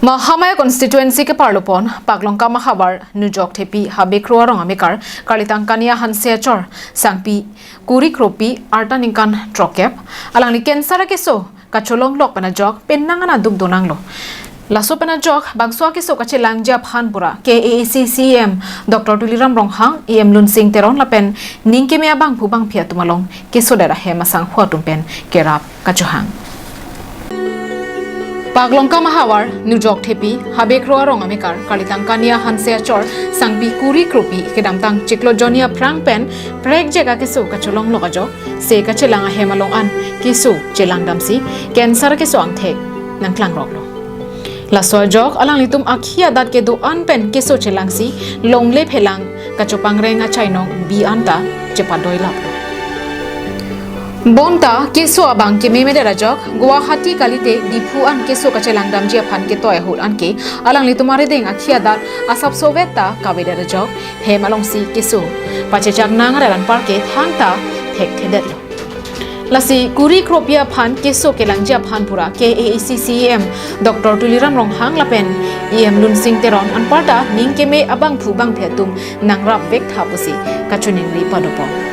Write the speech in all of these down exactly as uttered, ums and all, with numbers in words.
Mahamaya constituency keparlopon Paklongka Mahavar Nujok Thepi Habe Kro arong amekar Karlitang Kania Hanse achor Sangpi Kuri Kropi arta ningkan trokep alangli cancer akeso kacholong lok pen ajok penang ana duk donanglo. Laso pen ajok bangso akeso kachelangji aphan pura K A A C C E M Doctor Tuliram Ronghang, E M Lunsing Teron lapen ningkeme abangphu bangphi atum along kesodet ahem asangho atum pen kerap kachohang. Paklongka Mahavar Nujok Thepi Habe Kro arong amekar Karlitang Kania Hanse achor Sangpi Kuri Kropi kedamtang chiklo jonni aphrang pen prekjek akeso kacholong lok ajok se kachelang ahem along an keso chelangdamsi cancer keso angthek nangklangroklo. Laso ajok alanglitum akhi adat kedo-an pen keso chelangsi longle phelang kachopangreng achainong bi anta chepadoilaplo. Bonta keso abang kememedet ajok Guwahati kalite Diphu an keso kachelangdamji aphan ketoi ahut anke alanglitum arideng akhi adat asapsovet ta kavedet ajok hem alongsi keso pachechak nang arat anparke thangta thekthedetlo. Lasi Kuri Kropi aphan keso kelangji aphan pura K A A C C E M Doctor Tuliram Ronghang lapen E M Lunsing Teron anparta ningkeme abangphu bangphi atum nangrap vek tha pusi kachiningri padopon.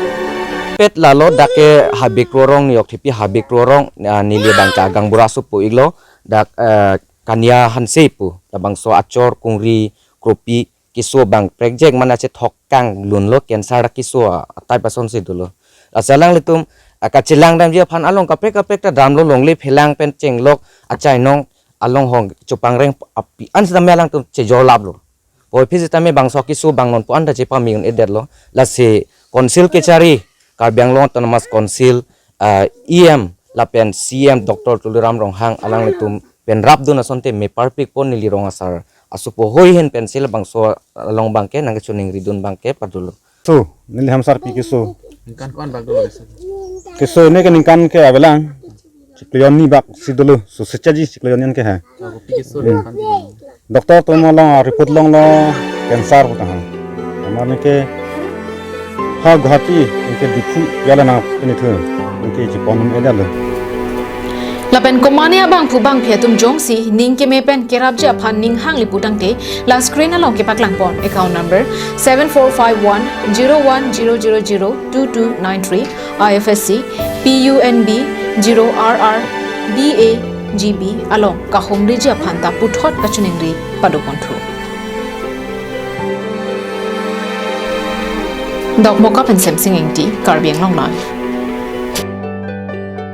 Pet lalo dak ke Habe Kro arong, Nujok Thepi Habe Kro arong, ah, neli abang ke agang bura supo iklo, dak, eh, Kania Hanse pu labangso achor Kuri Kropi keso abang prekjek mana chethok kanglunlo, cancer keso a-type asonsi dolo. Lasi alanglitum, ah, kachelangdamji aphan along kaprek kaprek ta damlo, longle phelang pen chenglok achainong along hong chopangreng api an sitame alangtum chejorlaplo. Puvoiphit sitame bangso keso abang non pu anta chepame-un-edetlo. Lasi Council kechari, Karbi Anglong Autonomous Council, ah, E M lapen C E M Doctor Tuliram Ronghang alanglitum pen rapdun asonte meparpikpon neli rong asar asupo hoi hin pensi labangso along abangke nangkachiningridun abangke padolo. So, neli Hamsarpi keso. Ningkan ko-an bak dolo keso? Keso ini ke ningkan ke avelang. Chiklo jonni bak si dolo, so sechaji chiklo jonni an ke ha. Ako pi keso Hmm. ningkan ko-an? Doctor atum along report longlo cancer pu tahai. Amar neke ha Guwahati neke Diphu yala nang penithu neke chepon-un-edetlo. Lapen komane abangphu bangphi atum jongsi ningkeme pen kerapji aphan ning hangli putangte la screen along kepaklangpon account number seven four five one zero one zero zero zero two two nine three, I F S C, P U N B zero R R B A G B along kahumriji aphan ta puthot kachiningri padoponthu. Dokmoka pen Semsing Ingti, Karbi Anglong Live.